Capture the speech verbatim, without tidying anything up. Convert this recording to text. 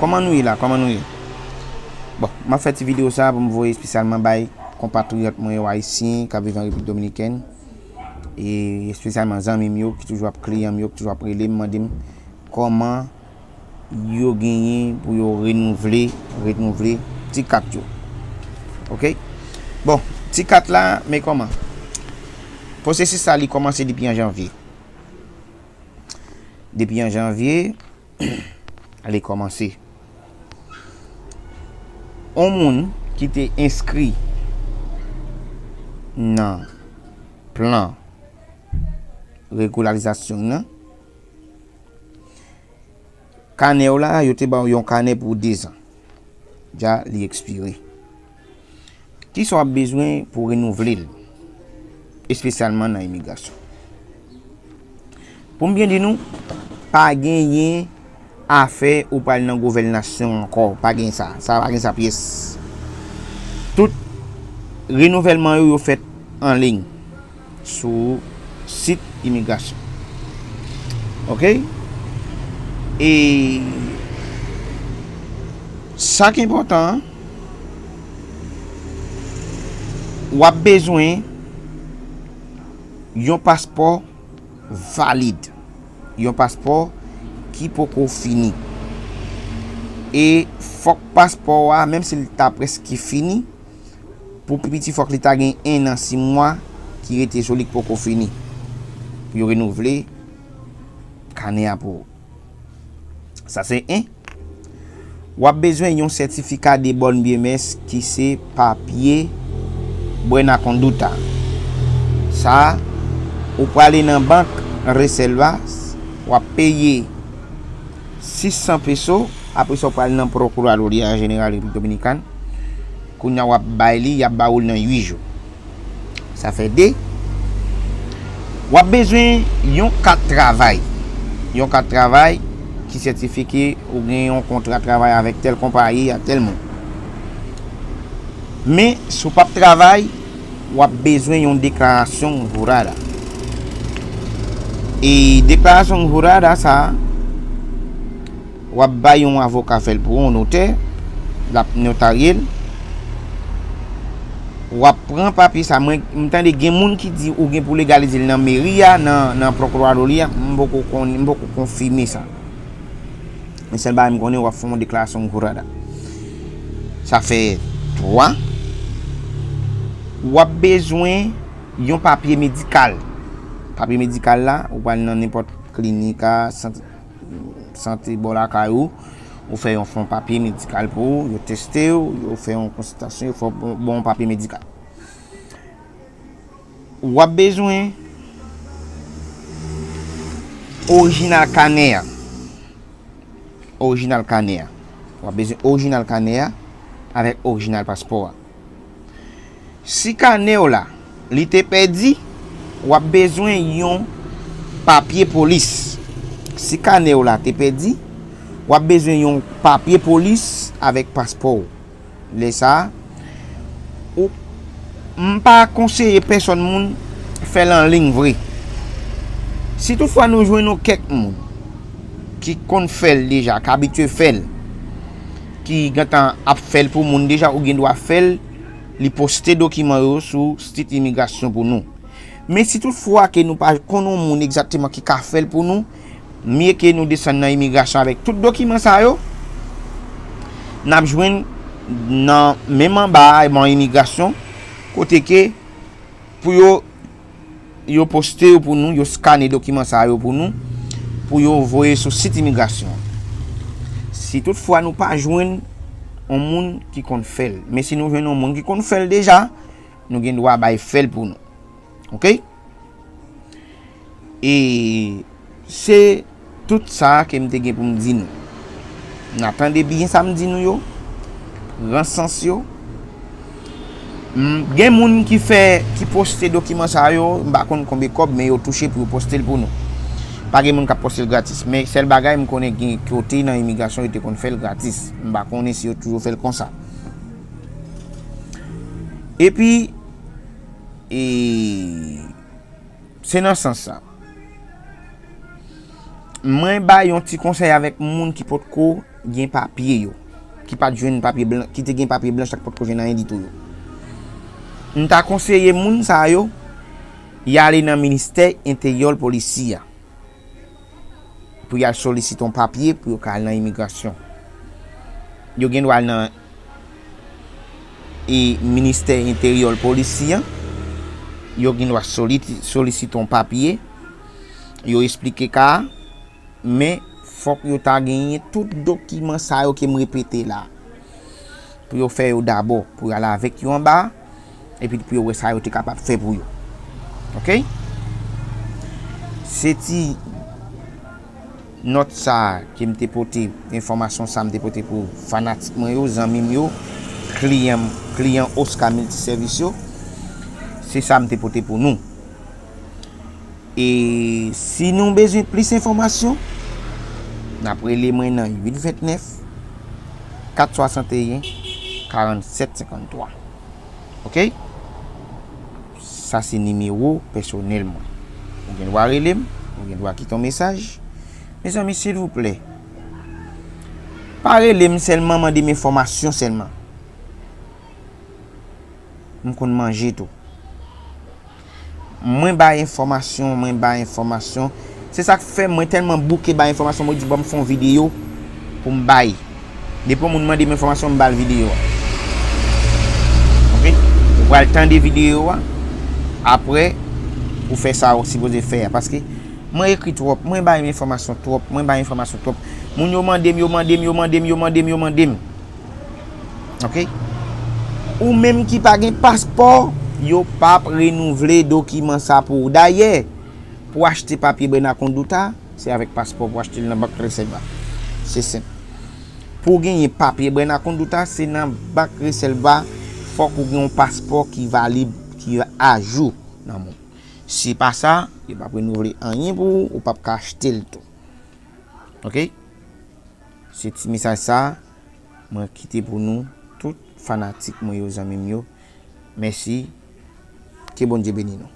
Kòman nou ye la? Kòman nou ye? Bon, m ap fè ti videyo sa pou m voye espesyalman bay konpatriyòt mwen yo ayisyen k ap viv an Repiblik Dominikèn, e espesyalman zanmi m yo ki toujou ap, kliyan m yo ki toujou ap rele m, mande m kòman yo genyen pou yo renouvle, renouvle ti kat yo. Oke? Bon, ti kat la, men kòman? Pwosesis sa, li kòmanse depi an janvye. Depi an janvye, li kòmanse. On moun ki te enskri nan plan regularizasyon nan, kanè w la, yo te ba w yon kanè pou dezan. Dja li ekspire. Kisa w ap bezwen pou renouvle l, espesyalman nan imigrasyon? Pou m byen di nou, pa genyen afè ou pral nan gouvènasyon ankò. Pa gen sa. Sa pa gen sa pyès. Tout renouvèlman yo, yo fèt an liy sou sit imigrasyon. Oke? E sa ki enpòtan an, w ap bezwen yon paspò valid, yon paspò ki poko fini. E fòk paspò a, menm si l ta prèske fini, pou pi piti fòk li ta gen en an sis mwa ki rete sou li, ki poko fini, pou yo renouvle kanè a pou ou. Sa se en. W ap bezwen yon sètifika de bonne mès ki se papye buena conducta. Sa, ou prale nan bank Reservas, w ap peye sis san peso, apre sa, w pral nan Procuraduría General Repiblik Dominikàn. Kounye a, w ap bay li, y ap ba ou l nan uit jou. Sa fè de. W ap bezwen yon kat travay. Yon kat travay ki sètifike ou gen yon kontra travay avèk tèl konpayi a tèl moun. Men, si w p ap travay, w ap bezwen yon deklarasyon jurada. E deklarasyon jurada sa a, w ap bay yon avoka fè l pou ou, yon notè, l ap notarye l. W ap pran papye sa. Mwen, m tande gen moun ki di ou gen pou legalize l nan meri a, nan, nan Procuraduría, m poko konn, m poko konfime sa. Men sèl bagay m konnen, w ap fè yon deklarasyon jurada. Sa fè twa. W ap bezwen yon papye medikal. Papye medikal la, ou pral nan nenpòt klinik a, sant, sante bò lakay ou, ou fè yon, fè yon papye medikal pou ou, yo teste w, yo fè yon konsiltasyon, yo fè w bon, bon papye medikal. W ap bezwen orijinal kanè a. Orijinal kanè a. W ap bezwen orijinal kanè a avèk orijinal paspò a. Si kanè w la, li te pèdi, w ap bezwen yon papye polis. Si kanè w la te pèdi, w ap bezwen yon papye polis avèk paspò w. Lè sa a, ou, m pa konseye pèsòn moun fè l an liy vre. Si toutfwa nou jwenn yon kèk moun ki konn fè l deja, k abitye fè l, ki gentan ap fè l pou moun deja, ou gen dwa fè l, li poste dokiman yo sou sit imigrasyon pou nou. Men si toutfwa ke nou pa konn yon moun egzakteman ki ka fè l pou nou, mye ke nou desann nan imigrasyon avèk tout dokiman sa yo, n ap jwenn nan menm anba a, nan imigrasyon, kote ke pou yo, yo poste yo pou nou, yo skane dokiman sa yo pou nou, pou yo voye sou sit imigrasyon. Si toutfwa nou pa jwenn yon moun ki konn fè l, men si nou jwenn yon moun ki konn fè l deja, nou gen dwa bay fè l pou nou. Oke? E se tout sa ke m te gen pou m di nou. N a tande byen sa m di nou yo. Pran sans yo. M, gen moun ki fè, ki poste dokiman sa yo, m pa konn konbyen kòb, men yo touche pou yo poste l pou nou. Pa gen moun k ap poste l gratis. Men sèl bagay m konnen gen kote nan imigrasyon yo te konn fè l gratis. M pa konnen si yo toujou fè l konsa. Epi, e, se nan sans sa. Mwen bay yon ti konsèy avèk moun ki potko gen papye yo, ki pa t jwenn papye blan, ki te gen papye blanch ak potko jwenn anyen ditou yo. M ta konseye moun sa yo y ale nan ministè enteryè polisi a pou y al solisite yon papye pou yo ka al nan imigrasyon. Yo gen dwa al nan e ministè enteryè polisi an. Yo gen dwa solisite yon papye. Yo esplike ka a. Men fòk yo ta genyen tout dokiman sa yo ke m repete la pou yo fè yo dabò, pou y al avèk yo anba a, epi pou yo wè sa yo te kapab fè pou yo. Oke? Se ti nòt sa a ke m te pote, enfòmasyon sa a m te pote pou fanatik mwen yo, zanmi m yo, kliyan, kliyan Oscar Multiservice yo. Se sa m te pote pou nou. E si nou bezwen plis enfòmasyon, n ap rele mwen nan uit vennèf, kat swasanteyen, karannsèt senkanntwa. Oke? Sa se nimewo pèsonèl mwen. Ou gen dwa rele m, ou gen dwa kite yon mesaj. Mezanmi, silvouplè, pa rele m sèlman mande m enfòmasyon sèlman. M konn manje tou. Mwen bay enfòmasyon, mwen bay enfòmasyon. Se sa k fè mwen tèlman bouke bay enfòmasyon, mwen di, "Bon, m fè yon videyo pou m bay." Depi yon moun mande m enfòmasyon, m ba l videyo a. Oke? Ou pral tande videyo a. Apre, ou fè sa ou sipoze fè a. Paske mwen ekri twòp, mwen bay enfòmasyon twòp, mwen bay enfòmasyon twòp. Moun yo mande m, yo mande m, yo mande m, yo mande m, yo mande m. Oke? Ou menm ki pa gen paspò, yo p ap renouvle dokiman sa pou ou. Dayè, pou achte papye Bernard Condotta, se avèk paspò pou achte l nan bank Reselva. Se senp. Pou w genyen papye Bernard Condotta, se nan bank Reselva, fòk ou gen yon paspò ki valib, ki ajou nan men w. Si pa sa, yo p ap renouvle anyen pou ou, ou p ap ka achte l tou. Oke? Se ti mesaj sa a mwen kite pou nou, tout fanatik mwen yo, zanmi m yo. Mèsi. Ke Bondye beni nou.